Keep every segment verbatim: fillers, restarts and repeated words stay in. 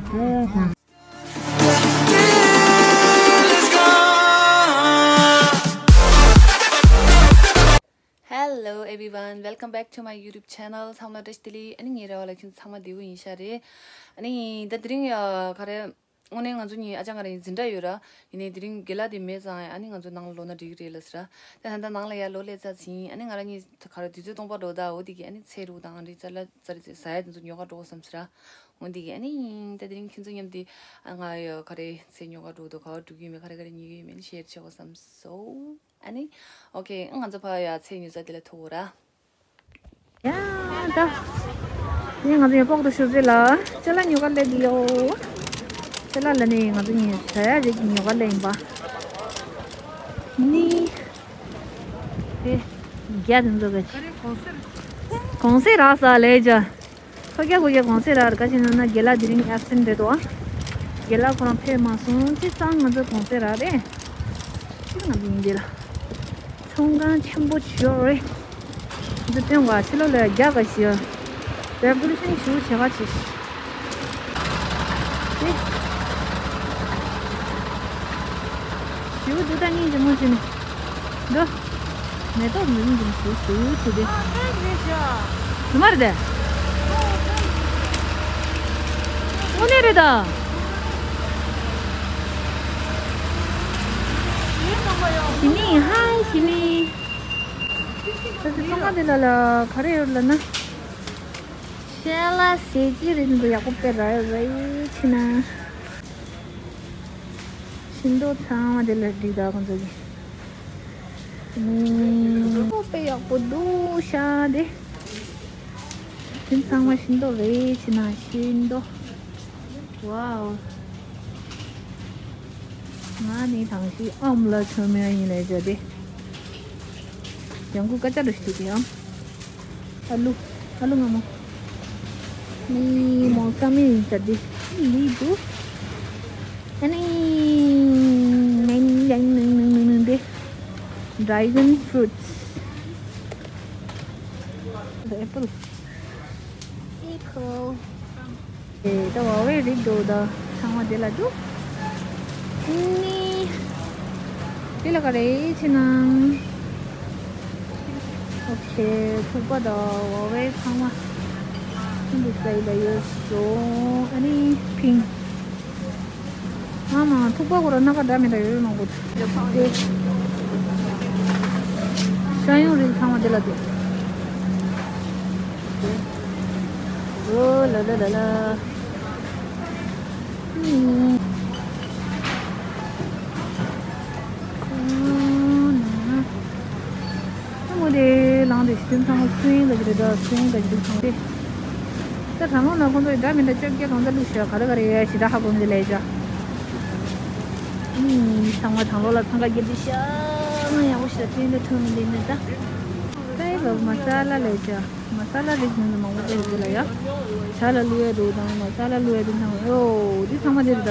Hello everyone, welcome back to my YouTube channel. ཚང་མ་བཀྲ་ཤིས་བདེ་ལེགས། ཨ་ནི་ངའི་རེ་བ་ལ་ཁྱེད་ཚང་མ་བདེ་པོ་ཡིན་ཤག་རེད། ཨ་ནི་ད་དེ་རིང་ཡ་ག་རེ། དངོས་གནས་ང་ཚོ་གཉིས་ཨ་ཅག་ང་རང་འཛིན་གྲྭ་ཡོད་ར། ཡིན་ནའི་དེ་རིང་རྒན་ལགས་དེ་མེད་ཙང་ཨ་ནི་ང་ཚོ་ནང་ལ་ལོག་ན་འགྲིག་གི་རེད་ལབ་ཟེར་ར། ད་ད་ལྟ་ནང་ལ་ཡར་ལོག་སླེབས་ཚར་ཟིན། ཨ་ནི་ང་རང་གཉིས་ག་རེ་དུས་ཚོད་སྟོང་པ་འགྲོ་ད། འོ་དེ་གི་ཨ་ནི་ཚལ་རུ་དང་རི་རྩ་ལ་རྩ་རི་ཟ་ཡ་དེ་ཚོ་ཉོ་ག་འགྲོ་བསམ་ཟེར་ར། འོ་དེ་གི་ཨ་ནི་ད་དེ་རིང་ཁྱེད་ཚོ་མཉམ་དེ་ཨ་ང་ཡ་ག་རེ་ཚལ་ཉོ་ག་འགྲོ་འདུག་ག་བ་འགྲོ་གི་ཡོད་མེད་ག་རེ་ག་རེ་ཉོ་གི་ཡོད་མེད་ཨ་ནི་ཤེར་བྱེད་དགོས་བསམ་སོང་། ཨ་ནི། ཨོ་ཁེ། ང་ཚོ་ཕ་ཡ་ཚལ་ཉོ་ས་དེ་ལ་ཐུག་འོ་ར། ཡ་ད། ནི་ང་ཚོ་ཡ་ཕོག་ཏུ་ཤུ་ཟེ་ལ་ཅ་ལག་ཉོ་ག་སླེབས་ཀྱི་ཡོད། ཅ་ལག་ལ་ནི་ང་ཚོ་ཉིན་ཟ་ཡ་རིགས་ཉོ་ག་སླེབས་ཡིན་པ། ནི། དེ། རྒྱ་དེ་ཚོ་ག་ཅི། གོང་སེ་རག་ས་ལས་ཅ། ཁོ་རྒྱ་ཁོ་རྒྱ་གོང་སེ་རག་ར་ག་ཅི་ན་ན་རྒན་ལགས་དེ་རིང་ཨེབ་སེན་རེད་དོ། རྒན་ལགས་ཁོ་རང་ཕེབས་མ་སོང་ཅི་ཙང་ང་ཚོ་གོང་སེ་རག་རེད། ཅི་ང་ཚོ་ཡིན་དེ་ལ། ཚོང་ཁང་ཆེན་པོ་ཅིག་ཡོད་རེད། འདི་སྟོན་ག་ཕྱི་ལོགས་ལ་རྒྱ་ག་ཞིག་ཡོད། ཌེ་ཀོ་རེ་ཤན་ཞུ་བྱེད་ག་ཅིག་དེ། ཞུ་འདུག་ད་སྙིང་རྗེ་མོ་བྱས་ནས། འདུག་མེ་ཏོག་མི་རིང་རིང་ཞུ་ཞུ་ཞུ་དེ། དུ་མ་རེད་དེ། དངོས་གནས་རེད་ད། ཞི་མི་ཧའི་ཞི་མི། ད་ཚོང་ཁང་དེ་ལ་ལ་ག་རེ་ཡོད་ལབ་ན། ཤ་ལ་ཟས་ཀྱི་རིན་དུ་ཡག་པོ་དཔེ་ར་རེད་ཕྱིན་ན། ཤིང་ཏོག་ཚང་མ་དེ་ལ་འགྲིག་ད་ཁོང་ཚོ་གི། ཨུམ། དཔེ་ཡག་པོ་འདུག་ཤ་དེ། དེ་ཚང་མ་ཤིང་ཏོག་རེད་ཕྱིན་ན་ཤིང་ཏོག་ཝའོ། ང་ནི་དང་ཤི་ཨམ་ལ་ཆོ་མེ་ཡིན་ལས་བྱ་དེ། ཡང་ཁུ་ཀ་ཅ་རུ་ཤི་དེ་ཨམ། ཨ་ལུ། ཨ་ལུ་ང་མོ། ནི་མོ་ས་མེ་ཡིན་ས་དེ། ལི་དུ། ཨ་ནི། ནན་ནན་ནན་ནན་ནན་དེ། Dragon fruits. The apple. Apple. ཨེ་ད་ཝ་ཝའི་རིགས་འདུག་ད་ཚང་མ་དེ་ལ་འདུག་ནི། དེ་ལ་ག་རེ་ཕྱིན་ན། ཨོ་ཁེ། ཐུག་པ་དང་ཝ་ཝའི་ཚང་མ་ཧིན་དུ་སའི་ལ་ཡོད་སོང་། ཨ་ནི་ཕིང་། ཨ་མ་ཐུག་པ་ཁོ་ར་སྣ་ཁ་འདྲ་མི་འདྲ་ཡོད་མང་པོ་འདུག་ཤ་ཡོང་རིགས་ཚང་མ་དེ་ལ་འདུག་ཨོ་ལ་ལ་ལ་ལ། ཨ་མོ་དེ་ལངས་དེ་ཞིམ་ཚང་མ་སུན་ལ་གི་རེད་ད་སུན་ལ་གི་རེད་ཚང་མ་དེ། ད་དྲང་ལོག་ན་ཁོང་ཚོ་འདྲ་མི་འདྲ་བཅོ་བརྒྱད་གང་ཚ་བླུགས་ཤག་ག་རེ་ག་རེ་ཡ་ཞེ་དྲག་ཧ་གོ་མི་འདུག་ལས་བྱ། ཨུམ། ཚང་མ་དྲང་ལོག་ལ་འཚང་ཁ་རྒྱབ་དུས་ཤག་ང་ཡག་པོ་ཞིག་ལ་ཕན་ལ་ཐོན་མི་འདུག་ནི་ད། ཀའི་ལོ་མ་ས་ལ་ལས་བྱ། མ་ས་ལ་རིགས་མི་འདུག་མང་པོ་དེ་རེད་ལ་ཡ། ཇ་ལ་བླུགས་ཡ་འདུག་དང་མ་ས་ལ་བླུགས་ཡ་འདུག་དང་ཨོ་འདི་ཚང་མ་དེ་རེད་ད།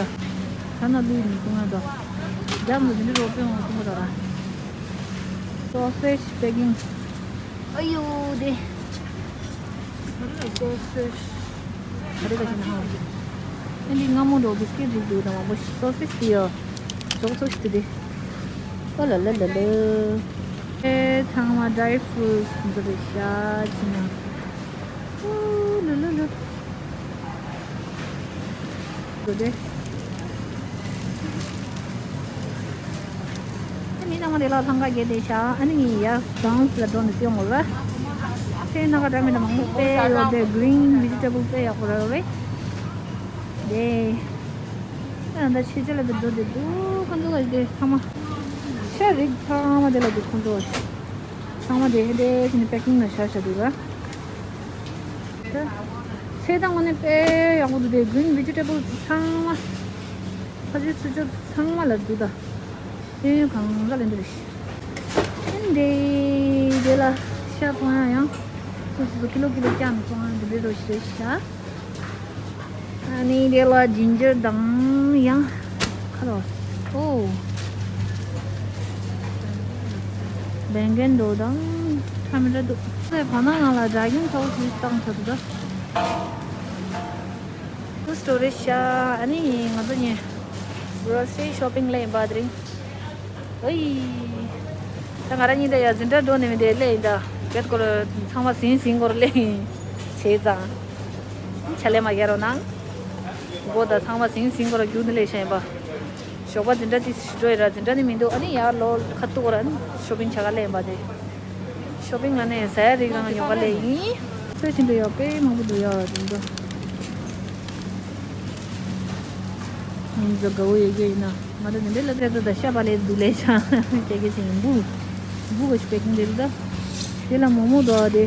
ཇ་ན་བླུགས་མི་འདུག་ང་ད། རྒྱབ་ལ་འདི་འདྲ་རོགས་པའི་འོང་སོང་ག་ད་ར། Sausage packing. ཨ་ཡོ་དེ། Sausage. ག་རེ་ག་ཅི་ན་ཧ། ཨ་འདི་སྔ་མོ་འགྲོ་བི་སི་ཀིཊ་རིགས་འདུག་དང་མང་པོ་sausage དེ་ཡོད། ཙོག་ཙོག་ཞིག་དེ་དེ། ཨོ་ལ་ལ་ལ་ལ། ཨེ་ཚང་མ་dry fruits འདི་རེད་ཤག་ཅི་ན། ཨོ་ལ་ལ་ལ། དེ་མི་ནང་མ་དེ་ལ་ལྷང་ག་གེ་དེ་ཤ་ཨ་ནི་ངས་ཡར་གངས་ལ་འགྲོ་ནས་བསྟན་འོང་ལ། ཚེ་ནག་འདྲ་མི་འདྲ་མང་པོ་དཔེ་ཡོད་དེ་green vegetable དཔེ་ཡག་པོ་ར་རེད། དེ། ཨ་ད་ཆེ་ཆེ་ལ་དེ་འགྲོ་དེ་འདུག་ཁོ་ཚོ་ག་དེ་ཚང་མ། ཤ་རིགས་ཚང་མ་དེ་ལ་དེ་ཁོ་ཚོ། ཚང་མ་དེ་ཧེ་དེ་ཕྱིན་packing ལ་བཞག་བཞག་འདུག་ར། ཚེ་དང་དངོས་གནས་དཔེ་ཡག་པོ་འདུག་དེ་green vegetable ཚང་མ། ཕ་ཆུ་ཆུ་ཆུ་ཚང་མ་ལ་འདུག་ད། ཤེས་ཡོན་གང་ག་ལེན་འདུག་རེད། ཨན་དེ་དེ་ལ་ཤ་ཐོང་ཡང་ཡང་སོ་སོ་སོ་ཀི་ལོ་ཀི་ལོ་ཀྱང་མི་ཐོང་ཡང་འདི་འདྲ་རོ་ཞེས་ཤ། ཨ་ནི་དེ་ལ་ginger དང་ཡང་ཁ་ལོ། ཨོ། བེང་གན་འགྲོ་དང་ཁྲ་མི་འདྲ་འདུག་ཚེ་བར་སྣང་ནང་ལ་dragon sauce བཏང་ཚར་འདུག་ད། ཊུ་སི་ཊོར་རེད་ཤག་ཨ་ནི་ང་ཚོ་གཉིས་གྲོ་སི་རི་ཤོ་པིང་སླེབས་ཡིན་པ་དེ་རིང་། ཨོའི། ད་ང་རང་གཉིས་ད་ཡ་འཛིན་གྲྭ་འགྲོ་ནས་མི་འདི་སླེབས་ཡིན་ད། བེད་སྐོར་ཚང་མ་ཟིན་ཟིན་སྐོར་སླེབས་ཡིན། བྱས་ཙང་། ཆ་ལས་མ་རྒྱག་རོགས་གནང་། མགོ་ད་ཚང་མ་ཟིན་ཟིན་སྐོར་རྒྱུག་ནས་སླེབས་ཤག་ཡིན་པ། ཞོགས་པ་འཛིན་གྲྭ་ཏི་སི་འགྲོ་ཡི་ར་འཛིན་གྲྭ་ནི་མི་འདུག་ཨ་ནི་ཡར་ལོག་ཁ་ཐུག་ར་ཨ་ནི་ཤོ་པིང་བྱ་ག་སླེབས་ཡིན་པ་དེ། ཤོ་པིང་ལ་ནས་ཟ་ཡ་རིགས་རང་ཉོ་ག་ལས་ཡིན། སོས་ཕྱིན་དུ་ཡོད་དཔེ་མང་པོ་འདུག་ཡ་དེ་འདུག་ང་ཚོ་དགའ་བོ་ཡོད་རྒྱུ་ཡིན་ན་ང་ཚོ་འདི་འདྲའི་ལ་ཏེ་ཏེ་ཤ་པ་ལས་འདུག་ལས་ཆང་སྐྱེ་སྐྱེ་ཆེན་འབུ་འབུ་ག་ཤུ་པེ་ཀིང་འདི་རུ་ད་དེ་ལ་མོག་མོག་འདུག་ཨ་དེ།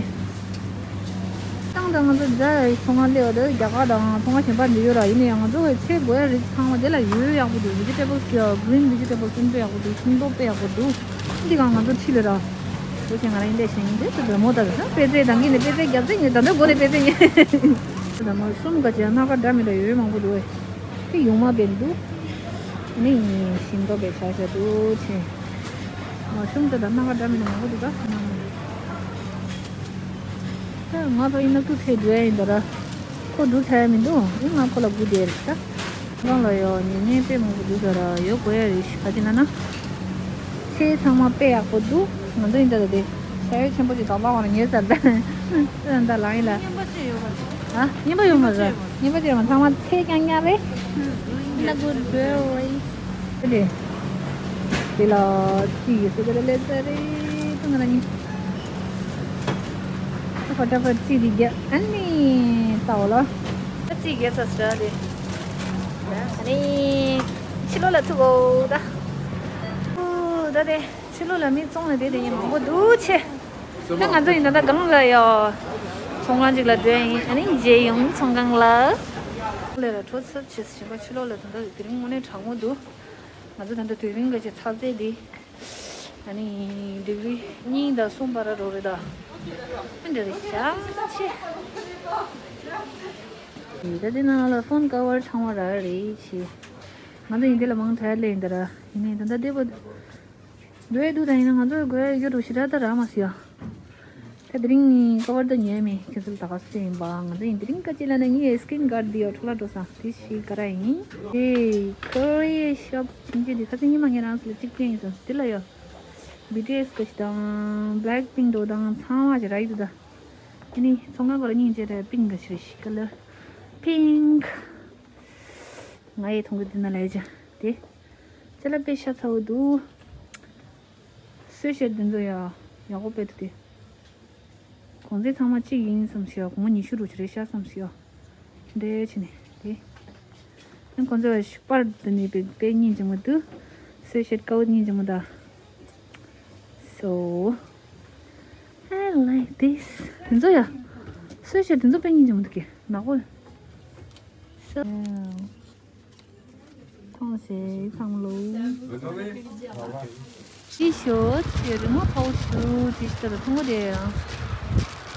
ཏང་དང་ང་ཚོ་རྒྱ་ཡི་ཚོང་ཁང་སླེབས་པ་དེ་རྒྱ་གར་དང་ཚོང་ཁང་གཞན་པ་འདི་ཡོད་ར་ཡིན་ན་ཡང་ང་ཚོ་གི་ཚེ་དགོས་ཡ་རིགས་ཚང་མ་དེ་ལ་ཡོད་ཡག་པོ་འདུག་བི་ཇི་ཊེ་བལ་སི་ཡ་གི་རིན་བི་ཇི་ཊེ་བལ་སི་དཔེ་ཡག་པོ་འདུག་ཁྱིམ་ཐོག་དཔེ་ཡག་པོ་འདུག་འདི་གང་ང་ཚོ་ཁྲིད་ལ་ར། འོ་ཅེ་ང་རང་ཡིན་ལས་ཤེས་ཡིན་དེ་ཚོ་བེ་མོ་ད་ད་པེ་ཙེ་དང་གི་ནི་པེ་ཙེ་རྒྱབ་ཙེ་ཉེ་ད་འདོད་སྒོ་ནས་པེ་ཙེ་ཉེ། ད་མ་གསུམ་ག་ཅེ་སྣ་ཁ་འདྲ་མི་འདྲ་ཡོད་མང་པོ་འདུག་ཨེ། དེ་ཡོང་མ་བེད་འདུག་ནི་ཤིང་ཏོག་པའི་ཤ་ཤ་འདུག་ཆེ། མ་གསུམ་དེ་ད་སྣ་ཁ་འདྲ་མི་འདྲ་མང་པོ་འདུག་ག་ད་ང་ཚོ་ཡིན་ན་ཏུ་ཚེ་འགྲོ་ཡ་ཡིན་ད་ར། ཁོ་འགྲོ་ཚར་ཡ་མི་འདུག་ཨེ་ང་ཁོ་ལ་སྒུག་བསྡད་རེད་ད། རང་ལ་ཡོད་ཉེ་ཉེ་དཔེ་མང་པོ་འདུག་ཟེར་ར་ཡོད་དགོས་ཡ་རེད་ཤི་ག་ཅི་ན་ན། ཚེ་ཚང་མ་དཔེ་ཡག་པོ་འདུག་ང་ཚོ་ཡིན་ད་ལ་དེ། ཤ་ཡོད་ཆེན་པོ་ཅིག་དོག་པ་བ་ན་ཉེ་ཟེར་ད། ད་ལ་ཡིན་ལ། ཨ་རྙིང་པ་ཡོད་མ་རེད། རྙིང་པ་ཅིག་ཡོད་མ་ཚང་མ་ཚེ་རྐྱང་རྐྱང་རེད། ན་གུ་རེད། དེ་ལ་ཅི་ཡོད་ཟེར་ད་ལ་ལེ་ཟེར་རེད་ད་ང་ར་ཉིན། ད་ཕ་ད་ཕ་ཅི་རི་རྒྱ་ཨ་ནི་ད་འོ་ལ། ད་ཅི་རྒྱ་ས་སྲ་རེད། ཨ་ནི་ཕྱི་ལོགས་ལ་ཐུག་གོ་ད། ཨོ་ད་དེ་ཕྱི་ལོགས་ལ་མི་བཙོང་ནས་དེ་དེ་ཉིན་མང་པོ་འདུག་ཆེ། ད་ང་ཚོ་ཡིན་ད་ད་གང་ལ་ཡོད། ཚོང་ཁང་ཅིག་ལ་འགྲོ་ཡིན་ཨ་ནི་མཇལ་ཡོང་ཚོང་ཁང་ལ། ལས་ལ་འཕྲོ་ཚབ་བྱེད་ཞིང་པ་ཕྱི་ལོགས་ལ་ད་ད་དེ་རིང་དངོས་གནས་གྲང་མོ་འདུག་ང་ཚོ་ད་ལྟ་དེ་རིང་ག་ཅིག་ཚ་ཚད་འདི། ཨ་ནི་ཌིག་རི་གཉིས་དང་གསུམ་བར་རོ་རེད་ད། འདི་རེད་ཤག་ཆེ། ད་དེ་ནང་ལ་ཕོན་ཀ་བར་ཚང་བ་ར་རེད་ཆེ། ང་ཚོ་ཡིན་དེ་ལ་མང་དྲགས་ལས་ཡིན་ད་ར། ཡིན་ནའི་ད་ལྟ་བདེ་པོ། འགྲོ་ཡ་འདུག་ད་ཡིན་ན་ང་ཚོ་དགོས་ཡ་ཡོད་འགྲོ་ཞེ་དྲག་ད་རག་མ་སོང་ཡ། ད་དེ་རིང་ཀ་བར་ད་ཉོས་མེད་ཁྱེད་ཚོ་ལ་ད་ག་སུ་ཡིན་པ་ང་ཚོ་ཡིན་དེ་རིང་ཀ་ཅི་ལ་ན་ངའི་སི་ཀིན་གཱར་འདི་ཡོད་འཕྲོ་བརླག་འགྲོ་སང་དེ་ཞིག་ག་ར་ཡིན། ཨེ་ཀོ་རི་ཡ་ཤོབ་ཆུང་ཆུང་འདི་ཁ་སང་ཉི་མ་ངས་རང་ཚོ་ལ་གཅིག་སྟོན་ཡིན་སོང་དེ་ལ་ཡོད། བི་ཊི་ཨེས་ག་ཞིག་དང་བྷི་ལེག་པིང་འགྲོ་དང་ཚང་མ་ཞིག་རག་ཡི་འདུག་ད། དེ་ནི་ཚོང་ཁང་སྐོར་ལ་སྙིང་རྗེ་རེད་པིང་ག་ཞིག་རེད་ཤིག་ཀ་ལར་པིང་། ང་ཡི་མཐོང་གི་འདི་ན་ལས་ཅི་དེ། ཅ་ལག་དཔེ་ཤ་ཚ་བོ་འདུག་གསོལ་ཤ་འདི་ཚོ་ཡ་ཡག་པོ་དཔེ་འདུག་དེ། གོང་ཚད་ཚང་མ་གཅིག་ཡིན་བསམ་ཤེས་ཡ་གོང་མ་ཉི་ཤུ་རུ་ཅི་རེད་ཤ་བསམ་ཤེས་ཡ། འདྲེ་ཕྱི་ནས་དེ། ཡང་གོང་ཚད་པར་འདི་ནས་དཔེ་དཔེ་སྙིང་རྗེ་མོ་འདུག་གསོལ་ཤ་དཀར་བོ་སྙིང་རྗེ་མོ་ད། So I like this. དེ་ཚོ་ཡ། གསོལ་ཤ་དེ་ཚོ་དཔེ་སྙིང་རྗེ་མོ་འདུག་གི་ནག་པོ། So མཐོང་ཞེས་ཚང་ལོ། ཅི་ཤོ་ཅི་རི་མོ་ཕོ་ཤུ་ཅི་ཤོ་ད་ཐུང་གོ་དེ་ཡང་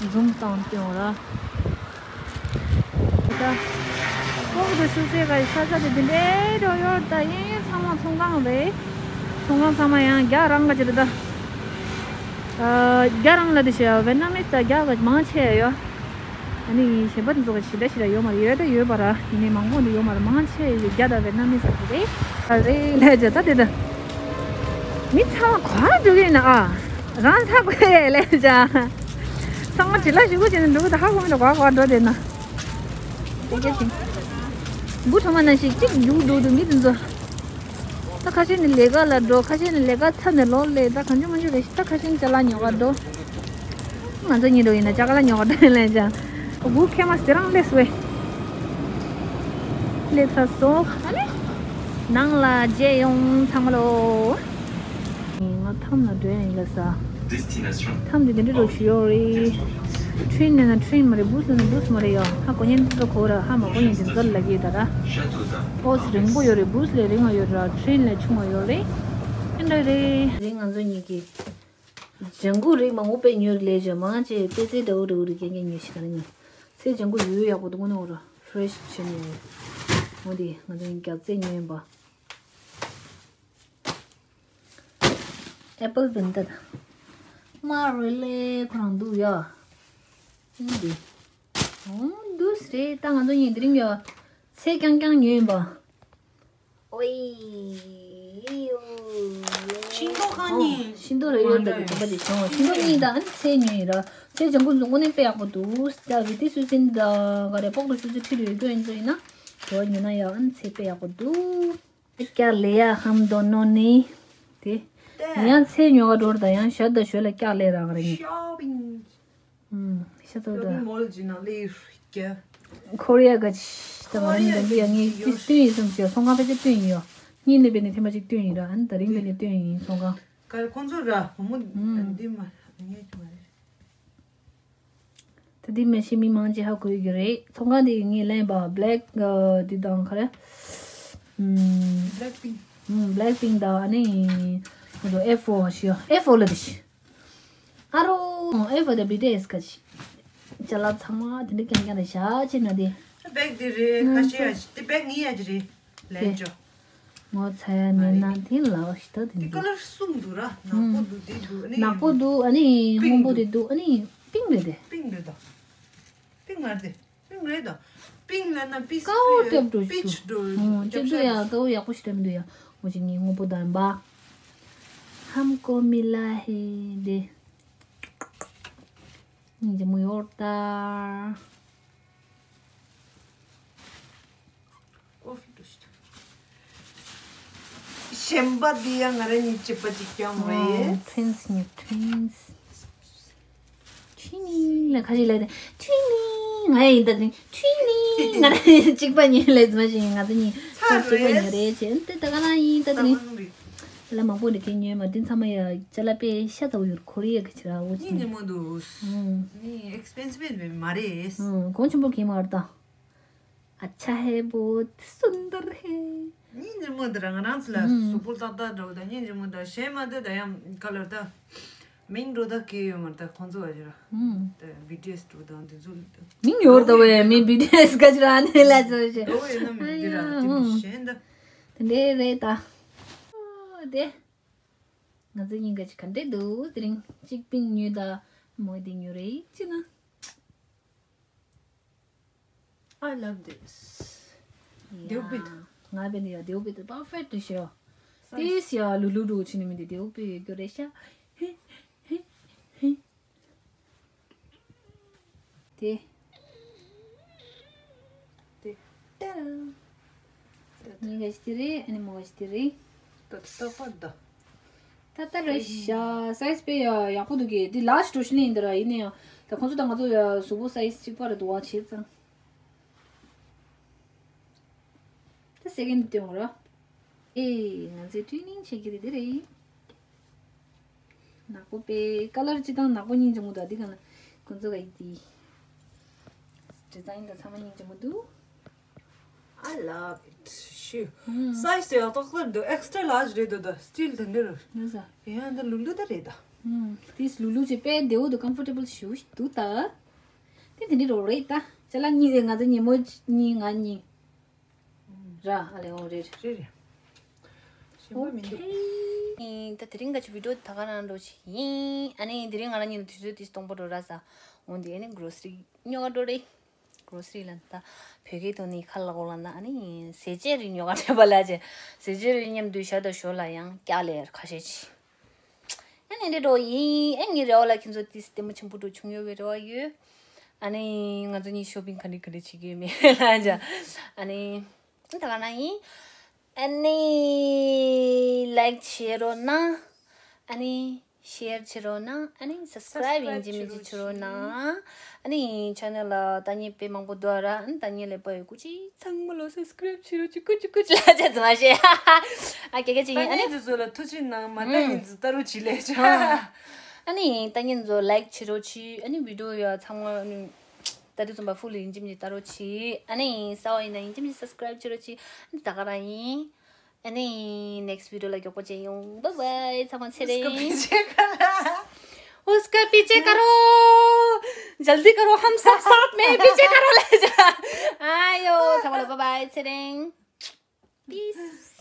འཛུམ་བཏང་སྟེ་འོ་ར། ད་ཁོང་དུ་ཤུ་ཚེ་ག་ས་ཆ་དེ་དེ་འདྲའི་འགྲོ་ཡོད་ད་ཡིན་ཚང་མ་ཚོང་ཁང་རེད། ཚོང་ཁང་ཚང་མ་ཡང་རྒྱ་རང་ག་ཅི་རེད་ད། རྒྱ་རང་ལ་དེ་ཤ་ཝེ་ནམ་མི་སི་ད་རྒྱ་ག་མང་ཆེ་ཡོད། ཨ་ནི་གཞན་པ་དེ་ཚོ་ག་ཞེ་དྲག་ཞེ་དྲག་ཡོད་མ་རེད་ཡོད་ད་ཡོད་པ་ར་ཡིན་ནའི་མང་པོ་འདི་ཡོད་མ་རེད་མང་ཆེ་ཡོད་རྒྱ་དང་ཝེ་ནམ་མི་སི་རེད། ད་རེད་ལས་བྱ་ད་དེ་ད། མི་ཚང་མ་ག་ར་འགྲོ་གི་ཡིན་ན་ཨ། རང་ཚ་དགོས་ལས་བྱ། ཚང་མ་བྱི་ལ་ཞུ་གུ་བྱས་ནས་འགྲོ་གི་ད་ཧ་གོ་མི་འདུག་ག་ག་འགྲོ་དེ་ན། དེ་སྐད་ཅིག་འབུ་ཕྲ་མ་ནང་བཞིན་གཅིག་རྒྱུག་འགྲོ་འདུག་མི་དེ་ཚོ། ད་ཁ་ཤས་ནི་ལས་ཀ་ལ་འགྲོ། ཁ་ཤས་ནི་ལས་ཀ་ཚར་ནས་ལོག་སླེབས། ད་གང་བྱུང་མང་བྱུང་རེད་ཤག་ད་ཁ་ཤས་ནི་ཅ་ལག་ཉོ་གར་འགྲོ། ང་ཚོ་གཉིས་འགྲོ་ཡིན་ན་ཅ་ལག་ཉོ་གར་འགྲོ་ཡིན་ལབ་ཅག་སྒུག་ཁེ་མ་ཟེར་རང་སླེབས་སོང་། སླེབས་ཚར་སོང་། ནང་ལ་མཇལ་ཡོང་ཚང་མ་ལོ། ང་མཐའམ་ལ་འགྲོ་ཡ་ཡིན་ལ་ས། མཐའམ་དེ་དེ་འདྲ་འགྲོ་ཞུ་ཡོད་རེད། ཁྲིན་ལ་ན་ཁྲིན་མ་རེད་བུས་ལ་ན་བུས་མ་རེད་ཡ། ཧ་གོ་ཉན་ཚོ་གོ་ར་ཧ་མ་གོ་ཉན་དེ་ཚོ་ལ་གི་ད་ར། ཨོ་སི་རིང་པོ་ཡོད་རེད་བུས་ལས་རིང་བ་ཡོད་ར་ཁྲིན་ལས་ཆུང་བ་ཡོད་རེད། ཨེ་འདྲ་རེད། རེད་ང་ཚོ་གཉིས་ཀྱི་ལྗང་གུ་རིགས་མང་པོ་དཔེ་ཉོས་ལས་བྱ་མང་ཆེ་དཔེ་ཚེ་འདྲ་བོ་འདྲ་བོ་རིགས་རྐྱང་རྐྱང་ཉོས་ཤིག་ག་ནི་ཚེ་ལྗང་གུ་ཡོད་ཡག་པོ་འདུག་ངོ་ནོར་ཧྥ་རེ་ཤི་བྱས་ནས་འོ་དེ་ང་ཚོ་རྒྱག་རྩེ་ཉོས་ཡིན་པ། ཨེ་པལ་བིན་ཏ་དང་མ་རེ་ལེ་ཁོ་རང་འདུག་ཡ། ཨིན་དེ། འོང་འདུག་སེ་རེད་ད་ང་ཚོ་གཉིས་དེ་རིང་ཡ། ཚེ་རྐྱང་རྐྱང་ཉོས་ཡིན་པ། ཤིང་ཏོག་གང་ཉིད། ཤིང་ཏོག་རེ་ཡོད་འདྲ་གི་དུམ་པ་ཅིག་བྱུང་བ། ཤིང་ཏོག་གཉིས་དང་ཨ་ནི་ཚལ་ཉོས་ཡིན་ར། ཚལ་ལྗང་ཁུ་འཛུགས་དངོས་གནས་དཔེ་ཡག་པོ་འདུག་ད་རི་ཏི་སུ་སིན་ད་ག་རེ་པོག་ཏུ་ཆུ་ཚོད་ཁྲི་རེ་དགོས་ཡིན་ཚོ་ཡིན་ན། དེ་བ་ཉོ་ན་ཡག་ཨ་ནི་ཚལ་དཔེ་ཡག་པོ་འདུག་ཀྱ་ལེ་ཡ་ཧམ་དོ་ནོ་ནི། དེ། ཡང་ཚལ་ཉོ་ག་འགྲོ་ར་ད་ཡང་ཞར་ད་ཞོལ་ལ་ཀྱ་ལེ་ར་ག་རེ་ཉོ། ཤོ་པིང་། ཤ་ཚ་ད། ཤོ་པིང་མོལ་ཇི་ན་ལེ་ཀྱ། ཁོ་རི་ཡ་ག་ཅི་ད་ང་རང་ཉིད་འདི་ཡང་ངས་ཅི་སྟོན་ཡིན་བསམ་ཞེས་ཚོང་ཁང་ཕལ་ཆེར་སྟོན་ཡིན་ཡོ། གཉིས་ནས་བས་ནས་ཐེངས་མ་གཅིག་སྟོན་ཡིན་ར། ཨ་ནི་ད་རིང་བས་ནས་སྟོན་ཡིན་ཚོང་ཁང་། ག་རེ་ཁོང་ཚོ་ར་བུ་མོ་འདི་མ་ངས་ཅི་མ་རེད། ད་འདི་མི་ཤེས་མི་མང་ཆེ་ཧ་གོ་གི་རེད། ཚོང་ཁང་འདི་ངས་ལེན་པ་Black འདི་དང་ག་རེ། Blackpink། Blackpink དང་ཨ་ནི། ཨེ་ཧྥོ་ཞིག་ཨེ་ཧྥོ་ལ་འདི་ཤི། ཨ་རོ། ཨེ་ཧྥོ་དང་བི་ཊི་ཨེས་ག་ཅི། ཅ་ལག་ཚང་མ་དེ་འདྲ་རྐྱང་རྐྱང་རེད་ཤག་ཅེ་ན་དེ། བེག་དེ་རེད། ཁ་ཤས་ཡ་ཅི་དེ་བེག་ངའི་ཡ་ཅི་རེད། ལན་ཅོ། ངོ་ཚ་ཡ་མེད་ན་དེ་ལའོ་ཤི་ད་དེ་དེ་འདུག་ཀ་ལར་གསུམ་འདུག་ར། ནག་པོ་འདུག་དེ་འདུག་ཨ་ནི་ནག་པོ་འདུག་ཨ་ནི་སྔོན་པོ་དེ་འདུག་ཨ་ནི་པིང་རེད་དེ། པིང་རེད་ད། པིང་མ་རེད་དེ། པིང་རེད་ད། པིང་ལ་ན་པིས་ཀའོ་ཊེབ་འགྲོ་པིཆ་འགྲོ། ཨོ་ཊེབ་འགྲོ་ཡ་ཀའོ་ཡག་པོ་ཞིག་ཊེབ་འདུག་ཡ། ངོ་ཅི་ངའི་སྔོན་པོ་དང་པ། ཧམ་ཀོ་མི་ལ་ཧེ་དེ། ཉིན་རྒྱ་མོ་ཡོར་ད། ཀོ་ཧྥི་འགྲོ་ཤི། གཞན་པ་འདི་ཡང་ང་རང་གཉིས་གཅིག་པ་གཅིག་རྐྱང་རེད། ཨོ། Twins ནི་Twins། ཆུ་ནི་ལ་ཁ་ཤས་ལ་དེ་ཆུ་ནི་ང་ཡིན་ད་དེ་ཆུ་ནི་ང་རང་གཅིག་པ་ཉིད་ལས་མ་ཞིག་ང་ཚོ་གཉིས་ཚར་གཅིག་པ་ཉིད་རེད་ཅེས་འདི་ད་ག་ན་ཡིན་ད་དེ་ནི་ལ་མང་པོ་འདི་གས་ཉོས་མ་འདི་ཚང་མ་ཡ་ཅ་ལག་དཔེ་ཤ་ཚ་བོ་ཡོད། ཁོ་རི་ཡ་གི་ཆ་ར་འོ་ཅི་ནི་ཉི་མོ་འདུག་ནི་ཨེག་སི་པེན་སི་བི་མ་རེད། གོང་ཆེན་པོ་གི་མ་རེད་ད། अच्छा है, बहुत सुंदर है। ཉིན་རྗེ་མོ་འདི་རང་རང་ཚོ་ལ་གཟུགས་པོ་ཏག་ཏག་འགྲོ་ད། ཉིན་རྗེ་མོ་འདི་གཞན་མ་འདི་ད་ཡང་ག་ལར་ད་མིང་འགྲོ་ད་གི་ཡོད་མ་ད་ཁོང་ཚོ་བ་ཞིག་ར་ད་བི་ཊི་ཨེས་འགྲོ་ད་འདི་ཚོ་ད་མིང་ཡོད་ད་བས་མི་བི་ཊི་ཨེས་ག་ཅི་ར་ནི་ལ་ཚོ་ཞེ་འགྲོ་ཡོད་ན་མི་འདི་ར་དེ་མི་གཞན་ད་དེ་འདྲས་རེད་ད། ཨོ་དེ་ང་ཚོ་གཉིས་ཀ་ཅི་ག་འདྲས་འདུག་དེ་རིང་གཅིག་པིང་ཉོས་ད་མོ་དེ་ཉོ་རེད་ཅི་ན། I love this. ཡ། དེའུ་པི་ད། ང་བས་ནི་ཡ་དེའུ་པི་ད་པར་ཕེག་ཊི་ཤོ། ཏིས་ཡ་ལུ་ལུ་རུ་ཆི་ནི་མི་དེ་དེའུ་པི་གྱོ་རེ་ཤ། ཧི་ཧི་ཧི། དེ། དེ། ཏ་ར། ཉིན་ག་ཞིག་དེ་རེད། ཨ་ནི་མོ་ག་ཞིག་དེ་རེད། ད་ད་པར་ད། ད་ད་རེད་ཤག་སའི་ཛི་དཔེ་ཡག་ཡག་པོ་འདུག་གི་འདི་ལར་ཇི་འགྲོ་ཤི་ནི་ཡིན་ད་ར། ཡིན་ན་ཡང་ད་ཁོང་ཚོ་དང་ང་ཚོ་ཡ་གཟུགས་པོ་སའི་ཛི་གཅིག་པ་རེད་འདུག་བ་བྱས་ཙང་། ད་སེ་ཀེན་ཌི་སྟོན་དགོས་ར། ཨེ་ང་ཚོས་ཊུ་ནིང་བྱེད་ཀྱི་རེད་དེ་རེད། ནག་པོ་དཔེ་ཀ་ལར་གཅིག་དང་ནག་པོ་གཉིས་འཇམ་པོ་འདུག་འདི་ག་ན་ཁོང་ཚོ་ག་ཡི་དེ། ཌི་ཛའིན་དང་ཚང་མ་གཉིས་འཇམ་པོ་འདུག I love it. ཤི། སའི་ཛི་ཡང་ཏག་ཏག་འདུག་ཨེག་སི་ཊ་ལར་ཇི་རེད་འདུག་ད་སི་ཊིལ་དེ་འདྲ་རེད། ཡིན་ས། ཡང་འདི་ལུ་ལུ་ད་རེད་ད། ཏིས་ལུ་ལུ་ཅེ་དཔེ་བདེ་བོ་འདུག་ཀམ་ཕོར་ཊེ་བལ་ཞུ་འདུག་ད། དེ་དེ་འདྲ་རོ་རེད་ད། ཅ་ལག་གཉིས་རེད། ང་ཚོ་ཉིན་མོ་གཉིས་ང་གཉིས། ར་ཨ་ལེ་འོ་རེད། རེད་རེད། ཞིམ་པོ་མི་འདུག་ཨོ་ཁེ། ད་དེ་རིང་ག་ཅི་བི་ཌི་ཡོ་ད་ག་རང་འགྲོ་ཞིག་ཡིན། ཨ་ནི་དེ་རིང་ང་རང་གཉིས་ལ་དུས་ཚོད་ཏིས་སྟོང་པོ་འགྲོ་ར་ས། འོ་འདི་ཨ་ནི་གྷོ་རོ་སི་རི་ཉོ་ག་འགྲོ་རེད། གྷོ་རོ་སི་རི་ལ་ད་བོད་སྐད་ཐོག་ནས་ཁ་ལག་གོ་ལ་ན་ཨ་ནི་ཟས་བཅད་རིགས་ཉོ་ག་འགྲོ་བ་ལ་ཅེ། ཟས་བཅད་རིགས་མཉམ་དུ་ཤ་དང་ཞོ་ལ་ཡང་ཀྱ་ལེར་ཁ་ཤས་ཅིག་ཨ་ནི་འདི་འགྲོ་ཡིན། ཨ་ནི་རེ་བ་ལ་ཁྱེད་ཚོ་ཏིས་ལྟད་མོ་ཆེན་པོ་འགྲོ་བྱུང་ཡོད་པའི་རེ་བ་ཡོད། ཨ་ནི་ང་ཚོ་གཉིས་ཤོ་པིང་ག་འདྲ་ག་འདྲ་བྱེད་ཀྱི་ཡོད་མེད་ལ་ཅ། ཨ་ནི་ད་ག་ན་ཡིན། ཨ་ནི་ལའིཀ་བྱེད་རོགས་གནང་། ཨ་ནི་ཤེར་བྱེད་རོགས་གནང་། ཨ་ནི་སབ་སི་ཀ་རའིབ་ཡིན་གཅིག་མིན་གཅིག་བྱེད་རོགས་གནང་། ཨ་ནི་ཆེ་ནལ་ལ་ལྟ་མཁན་དཔེ་མང་པོ་འདུག་ར། ཨ་ནི་ལྟ་མཁན་ལ་དཔེ་ཡོད་སྐུ་མཁྱེན། ཚང་མ་ལོ་སབ་སི་ཀ་རའིབ་བྱེད་རོགས་གྱིས། ཀུ་ཅི་ཀུ་ཅི་ལ་ཅེ་ཙི་མ་ཤེས། ཨ་ཀེ་ཀེ་ཅི་ཡིན། ཨ་ནི་ལྟ་མཁན་དེ་ཚོ་ལ་ཐུགས་རྗེ་གནང་། མ་ལྟ་མཁན་ཚོ་ལྟ་རོགས་གྱིས་ལས་ཅ། ཨ་ནི་ལྟ་མཁན་ཚོ་ལའིཀ་བྱེད་རོགས་གྱིས། ཨ་ནི་བི་ཌི་ཡོ་ཡ་ཚང་མ་ཨ་ནི་ད་དུས་ཙམ་པ་ཕུལ་ཡིན་གཅིག་མིན་གཅིག་ལྟ་རོགས་གྱིས། ཨ་ནི་གསར་པ་ཡིན་ན་ཡིན་གཅིག་མིན་གཅིག་སབ་སི་ཀ་རའིབ་བྱེད་རོགས་གྱིས། ཨ་ནི་ད་ག་རང་ཡིན། ཨ་ནི་ནེག་སི་ཊི་བི་ཌི་ཡོ་ལ་མགྱོགས་པོ་མཇལ་ཡོང་། བཱའི་བཱའི། ཚང་མ་ཚེ་རིང་། उसका पीछे करो। जल्दी करो, हम सब साथ में पीछे करो ले जा। आयो, ཚང་མ་ལ་བཱའི་བཱའི། ཚེ་རིང་། Peace.